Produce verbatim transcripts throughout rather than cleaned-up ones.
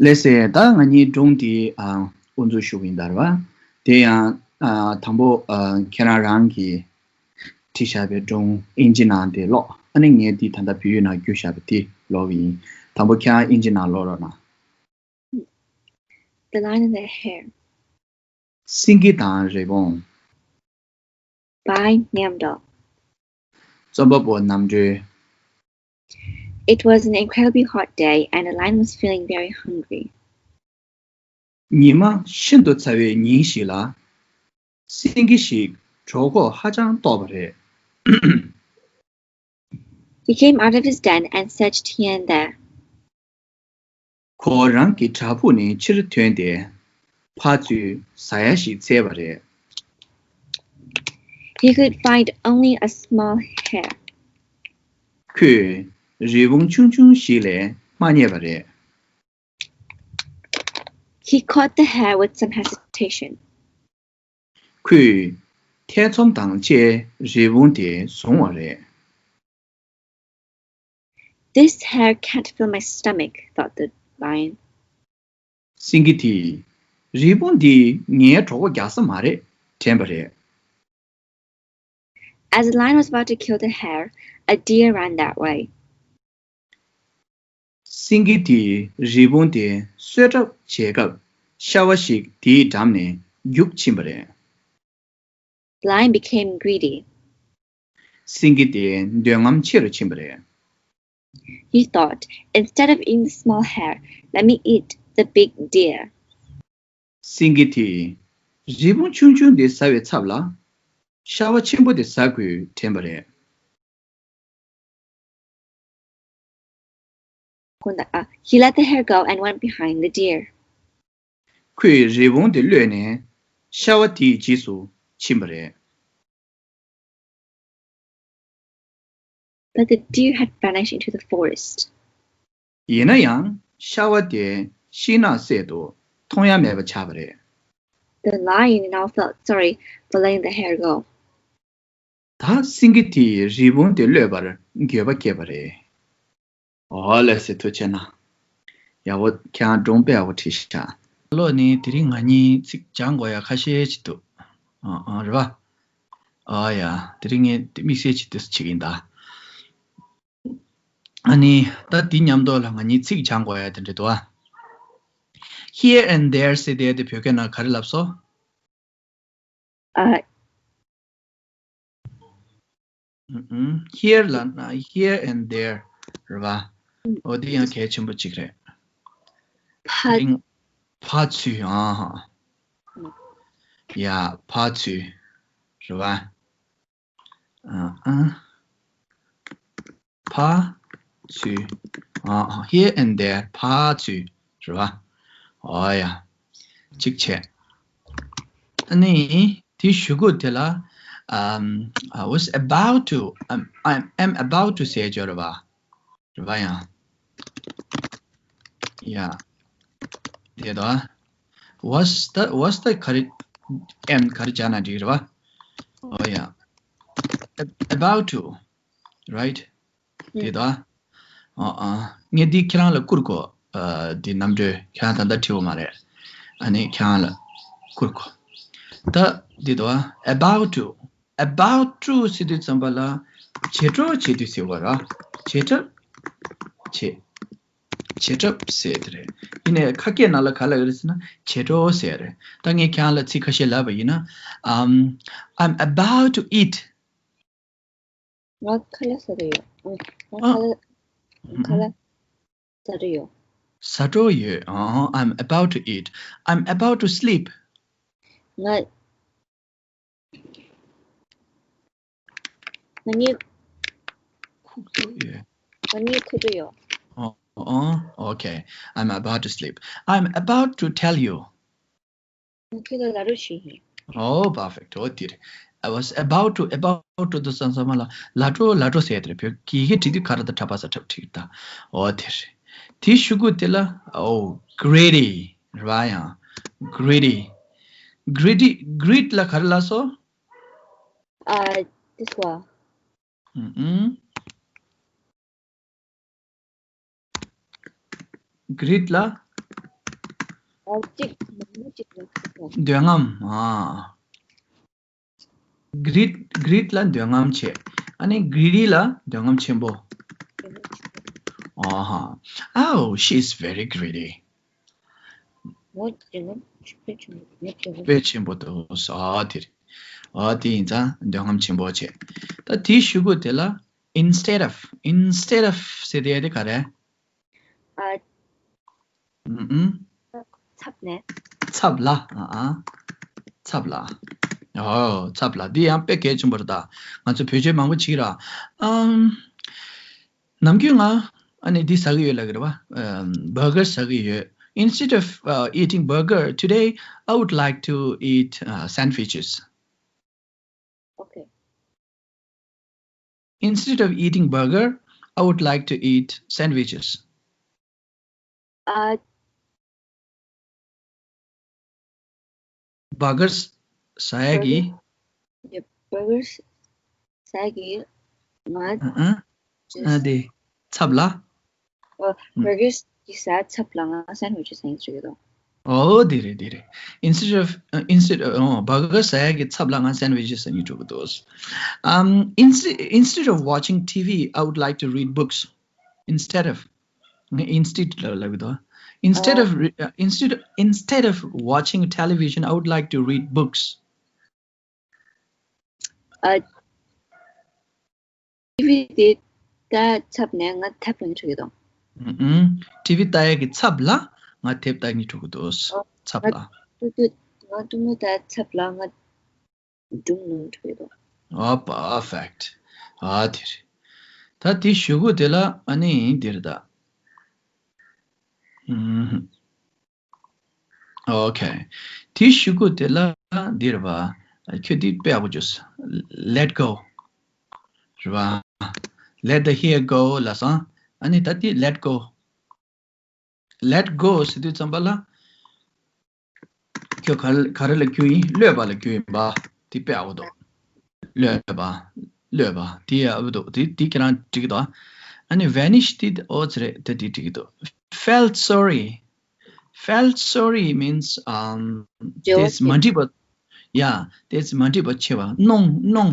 ལགས་སེ། ད་ང་གཉིས་སྒྲུང་འདི་ཨ་དབུ་འཛུགས་ཞུ་གི་ཡིན་ད་རེད་བ། དེ་ཡང་ཨ་དང་པོ་ཨ་ཁྱེད་རང་རང་གིས་བྲིས་བཞག་པའི་སྒྲུང་ཨིན་ཇི་ནང་དེ་ཀློག་ཨ་ནི་ངས་འདི་ད་ལྟ་བོད་ཡིག་ནང་བསྒྱུར་བཞག་པ་དེ་ཀློག་གི་ཡིན། དང་པོ་ཁྱེད་རང་ཨིན་ཇི་ནང་ཀློག་རོགས་གནང་། The Lion and the Hare. སེང་གེ་དང་རི་བོང་། By Nyamdo. རྩོམ་པ་པོ་རྣམ་གྲོལ། It was an incredibly hot day and the lion was feeling very hungry. ཉི་མ་ཤིན་ཏུ་ཚ་བའི་ཉིན་ཞིག་ལ། སེང་གེ་ཞིག་གྲོད་ཁོག་ཧ་ཅང་ལྟོགས་པ་རེད། He came out of his den and searched here and there. ཁོ་རང་གི་བྲག་ཕུག་ནས་ཕྱིར་ཐོན་ཏེ། ཕར་ཚུར་ཟ་ཡ་ཞིག་འཚོལ་བ་རེད། He could find only a small hare. ཁོས་རི་བོང་ཆུང་ཆུང་ཞིག་ལས་མ་རྙེད་པ་རེད། He caught the hare with some hesitation. ཁོས་ཐེ་ཚོམ་དང་བཅས་རི་བོང་དེ་བཟུང་བ་རེད། This hare can't fill my stomach, thought the lion. སེང་གེ་དེས། རི་བོང་འདིས་ངའི་གྲོད་ཁོག་རྒྱག་ས་མ་རེད་དྲན་པ་རེད། As the lion was about to kill the hare, a deer ran that way. སེང་གེ་དེས་རི་བོང་དེ་གསོད་གྲབས་བྱེད་སྐབས་ཤ་བ་ཞིག་དེའི་འགྲམ་ནས་རྒྱུག་ཕྱིན་པ་རེད། The lion became greedy. སེང་གེ་དེ་འདོད་རྔམ་ཆེ་རུ་ཕྱིན་པ་རེད། He thought, instead of eating the small hare, let me eat the big deer. སེང་གེ་དེས་རི་བོང་ཆུང་ཆུང་དེ་ཟ་བའི་ཚབ་ལ། ཤ་བ་ཆེན་པོ་དེ་ཟ་དགོས་དྲན་པ་རེད། He let the hare go and went behind the deer. ཁོས་རི་བོང་དེ་གློད་ནས་ཤ་བ་དེའི་རྗེས་སུ་ཕྱིན་པ་རེད། But the deer had vanished into the forest. ཡིན་ན་ཡང་ཤ་བ་དེ་ཤིང་ནགས་སྲད་དུ་མཐོང་ཡ་མེད་པ་ཆགས་པ་རེད། The lion now felt sorry for letting the hare go. ད་སེང་གེ་དེས་རི་བོང་དེ་གློད་པར་འགྱོད་པ་སྐྱེས་པ་རེད། འོ་ལགས་སེ། ཐུགས་རྗེ་གནང་། ཡག་པོ་ཁྱེད་རང་སྒྲུང་དཔེ་ཡག་པོ་བྲིས་ཤག་ལོ་ནི་དེ་རིང་ང་གཉིས་ཚིག་སྦྱང་དགོས་ཡ་ཁ་ཤས་ཅིག་འདུག་ཨ་ཨ་རེད་པ། ཨ་ཡ། དེ་རིང་ངས་དེ་དམིགས་བསལ་ཅིག་དེ་བྱེད་ཀྱི་ཡིན་ད། ཨ་ནི་ད་དེ་མཉམ་དུ་ལ་ང་གཉིས་ཚིག་སྦྱང་དགོས་ཡ་དེ་འདྲ་འདུག་ཨ། Here and there ཟེར་དེ་དེ་བོད་སྐད་ནང་ག་རེ་ལབ་སོང་། ཨ། ཨུ་ཨུ། Here ལབ་ན་here and there རེད་པ། ཨོ་དེ་ཡང་གལ་ཆེན་པོ་གཅིག་རེད། ཕ། དེ་རིང་ཕར་ཚུར། ཨ་ཧ། ཡ་ཕར་ཚུར་རེད་པ། ཨ་ཨ། ཕར་ཚུར། ཨ་ཨ། Here and there ཕར་ཚུར་རེད་པ། ཨོ་ཡ། གཅིག་བྱས། ཨ་ནི་དེ་གཞུག་གུ་དེ་ལ། um, I was about to, I'm, I'm, I'm about to ཟེར་ཡ་ཅིག་ཡོད་རེད་པ། རེད་པ་ཡ། ཡ། དེ་དང་། was ད་was ད་ག་རེ། am ག་རེ་སྦྱར་ན་འགྲིག་རེད་པ། ཨོ་ཡ། about to, right? དེ་དང་། ཨ་ཨ། ངས་འདི་ཁྱེད་རང་ལ་བསྐུར་གོ། ཨ་འདི་རྣམ་གྲོལ་ཁྱེད་རང་ད་ལྟ་བྲིས་པ་མ་རེད། ཨ་ནི་ཁྱེད་རང་ལ་བསྐུར་གོ། ད་འདི་དང་། about to, about to ཟེར་དུས་ཙམ་པ་ལ་བྱེད་གྲབས་བྱེད་དུས་ཟེར་བ་ར། བྱེད་གྲབས་བྱེད། བྱེད་གྲབས་ཟེར་དེ་རེད། ཡིན་ནའི་ཁ་སྐད་ནང་ལ་ག་ལབ་ཡོད་རེད་ཟེར་ན་བྱེད་གྲབས་ཟེར་རེད། ད་ངས་ཁྱེད་རང་ལ་ཚིག་ཁ་ཤས་ལབ་པ་ཡིན་ན། um, I'm about to eat. ང་ཁ་ལག་ཟ་འདོད་ཡོད། ཨ། ང་ཁ་ལག་ཁ་ལག་ཟ་འདོད་ཡོད། ཟ་འདོད་ཡོད། ཨ། I'm about to eat. I'm about to sleep. ང་ང་གཉིད་ཁུག་འདོད་ཡོད། ང་གཉིད་ཁུག་འདོད་ཡོད། ཨ་ཨ། Okay. I'm about to sleep. I'm about to tell you. ཁྱོད་ལ་ལབ་རོགས་བྱེད་ཡིན། Oh, perfect. འོ་དེ་རེད། I was about to, about to དུ་བསམ་བསམ་ལ་ལབ་འགྲོ་ལབ་འགྲོ་ཟེར་དེ་རེད། བོད་ཡི་གེ་བྲིས་དུས་ག་རེ་ད་འཁྲབ་པ་ས་འཁྲབ་ཁྲིད་ད། འོ་དེ་རེད། དེ་གཞུག་གུ་དེ་ལ། Oh, greedy རེད་པ་ཡ། Greedy. Greedy, greed ལ་ག་རེ་ལབ་སོང་། ཨ། this one. ཨུ་ཨུ། greed ལ་ ཨ་གཅིག་མང་པོ་གཅིག་ལ་ཁག་པོ། འདོད་རྔམ། ཨ། greed greed ལ་འདོད་རྔམ་བྱེད། ཨ་ནི་greedy ལ་འདོད་རྔམ་ཆེན་པོ། འདོད་རྔམ་ཆེན་པོ། ཨ་ཧ། Oh, she's very greedy. ངོ་འདོད་རྔམ་དཔེ་ཆེན་པོ་ངོ་འདོད་རྔམ། དཔེ་ཆེན་པོ་འདུག་ཨ་དེ་རེད། ཨ་དེ་ཡིན་ཙང་འདོད་རྔམ་ཆེན་པོ་བྱེད། ད་དེའི་གཞུག་གུ་དེ་ལ་instead of instead of ཟེར་དེ་དེ་ག་རེད། ཨ། ཨུམ་ཨུམ། ཚབ་ནས། ཚབ་ལ། ཨ་ཨ། ཚབ་ལ། ཨོ་ཚབ་ལ། འདི་ཡང་དཔེ་གལ་ཆེན་པོ་རེད་ད། ང་ཚོ་བེད་སྤྱོད་མང་པོ་བྱེད་ཀྱི་ར། ཨམ། ནམ་རྒྱུན་ང་ཨ་ནི་འདི་ཟ་གི་ཡོད་ལབ་ཀྱི་རེད་བ། ཨམ། burger ཟ་གི་ཡོད། Instead of uh, eating burger today, I would like to eat uh, sandwiches. Okay. Instead of eating burger, I would like to eat sandwiches. ཨ། burger ཟ་ཡ་གི། burger ཟ་ཡ་གི་ང་ཨ་ཨ་ཨ་དེ་ཚབ་ལ། ཨོ། burger གི་ཟ་ཚབ་ལ་ང་sandwich ཟ་ཡིན་ཟེར་གྱི་འདུག་ཨོ་དེ་རེད་དེ་རེད། Instead of uh, instead of ཨོ་burger ཟ་ཡ་གི་ཚབ་ལ་ང་sandwich ཟ་ཡིན་འགྲོ་གི་འདུག Um, instead, instead of watching T V, I would like to read books. Instead of. Instead ལ་ལབ་ཀྱི་འདུག Instead of re- uh, instead instead of watching television, I would like to read books. ཨ། ཊི་ཝི་དེ་ལྟ་ཚབ་ནས་ང་དེབ་ལྟ་ནས་འགྲོ་གི་འདུག་ཨུ་ཨུ། ཊི་ཝི་ལྟ་ཡ་གི་ཚབ་ལ་ང་དེབ་ལྟ་ནས་འགྲོ་གི་འདུག་ཨོ། ཚབ་ལ། ང་ཏུ་ཏུ་ང་ཏུ་མུ་ད་ཚབ་ལ་ང་སྒྲུང་ནང་འགྲོ་གི་འདུག་ཨོ་perfect. ཨ་དེ་རེད། ད་དེ་གཞུག་གུ་དེ་ལ་ཨ་ནི་འདིར་ད། ཨུམ། Okay. དེའི་གཞུག་གུ་དེ་ལ་འདི་རེད་པ། ཁྱོད་འདི་དཔེ་ཡག་པོ་བྱོས། Let go རེད་པ། Let the hair go ལབ་སོང་། ཨ་ནི་ད་འདི་let go. Let go ཟེར་དུས་ཙམ་པ་ལ། ཁྱོད་ག་ག་རེ་ལ་རྒྱུ་ཡིན། གློད་པ་ལ་རྒྱུ་ཡིན་པ། འདི་དཔེ་ཡག་པོ་འདུག་གློད་པ། གློད་པ། དེ་ཡག་པོ་འདུག་དེ་དེ་ཁྱེད་རང་འགྲིག་གི་འདུག་ཨ་ནི་vanish དེ་ཨོ་ཙི་རེད། དེ་དེ་འགྲིག་གི་འདུག Felt sorry. Felt sorry means um འདོད་པ་དེས་མ་སྐྱེས། འགྲིག་པ། Yeah, དེས་མ་འགྲིག་པ་བྱས་པ། གནོང་གནོང་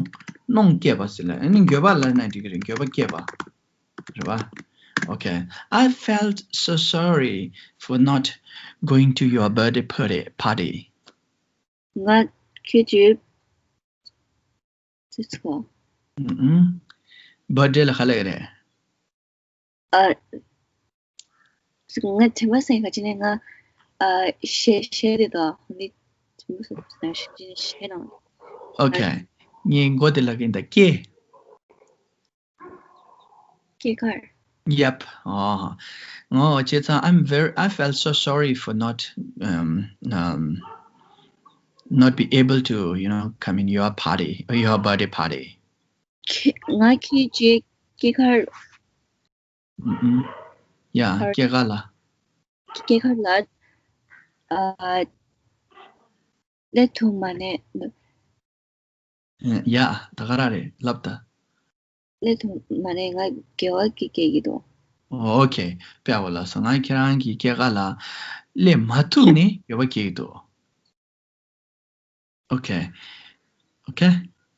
གནོང་སྐྱེས་པ་ཟེར་ལ། ཨ་ནི་འགྱོད་པ་ལབ་ན་འགྲིག་གི་རེད། འགྱོད་པ་སྐྱེས་པ་རེད་པ། Okay. I felt so sorry for not going to your birthday party. Party. ང་ཁྱོད་ཀྱི་ཙི་ཙི་གོ། ཨུམ། བར་ཌེ་ལ་ག་ལབ་ཀྱི་རེད། ཨ། ང་དྲན་པ་སེང་ག་ཅི་ནས་ང་ཨ་ཤེས་ཤེས་རེད་དོ། འདི་དྲན་པ་སེང་ཤེས་ནང་། Okay. ངས་མགོ་དེ་ལ་གིན་ད་སྐྱེ། སྐྱེས་སྐར། Yep. ཨོ། ངོ་བྱས་ཙང་། I'm very, I felt so sorry for not um, um, not be able to, you know, come in your party, your birthday party. ཁྱེད་ང་ཁྱེད་ཀྱི་སྐྱེས་སྐར། ཨུམ་ཨུམ། Yeah, སྐྱེས་སྐར་ལ། སྐྱེས་སྐར་ལ་ཨ་སླེབས་ཐུབ་མ་ནས། ཡ། ད་ག་རང་རེད། ལབ་ད། སླེབས་ཐུབ་མ་ནས་ང་དགེ་བ་གི་སྐྱེ་གི་འདུག་ཨོ་ཨོ་ཁེ། དཔེ་ཡག་པོ་ལབ་སོང་། ང་ཁྱེད་རང་གི་སྐྱེས་སྐར་ལ་སླེབས་མ་ཐུབ་ནས་དགེ་བ་སྐྱེ་གི་འདུག་ཨོ་ཁེ། ཨོ་ཁེ།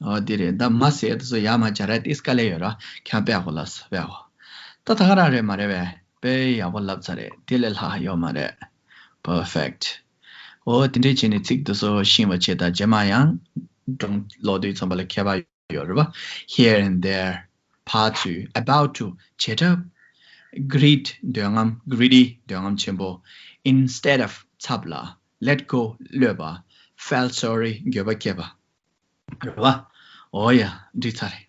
ཨོ་འདི་རེད། ད་མ་ཟེར་དུས་སུ་ཡ་མ་བྱ་ར་ཏིས་དཀའ་ལས་ཡོད་ར། ཁྱེད་རང་དཔེ་ཡག་པོ་ལབ་སོང་། དཔེ་ཡག་པོ། ད་ད་ག་རང་རེད་མ་རེད་པས། དཔེ་ཡག་པོ་ལབ་ཚར་རེད། དེ་ལས་ལྷག་ཡོད་མ་རེད། Perfect. ཨོ་དེ་འདྲས་བྱས་ནས་ཚིག་དེ་ཚོ་ཤེས་པ་བྱེད། ད་རྗེས་མ་ཡང་སྒྲུང་ཀློག་དུས་ཙམ་པ་ལ་ཁྱད་པར་ཡོད་རེད་པ། Here and there, about to, about to, བྱེད་ཐབས། greed འདོད་རྔམ། greedy འདོད་རྔམ་ཆེན་པོ། instead of ཚབ་ལ། let go གློད་པ། felt sorry འགྱོད་པ་སྐྱེས་པ། རེད་པ། ཨོ་ཡ། འགྲིག་ཚར་རེད།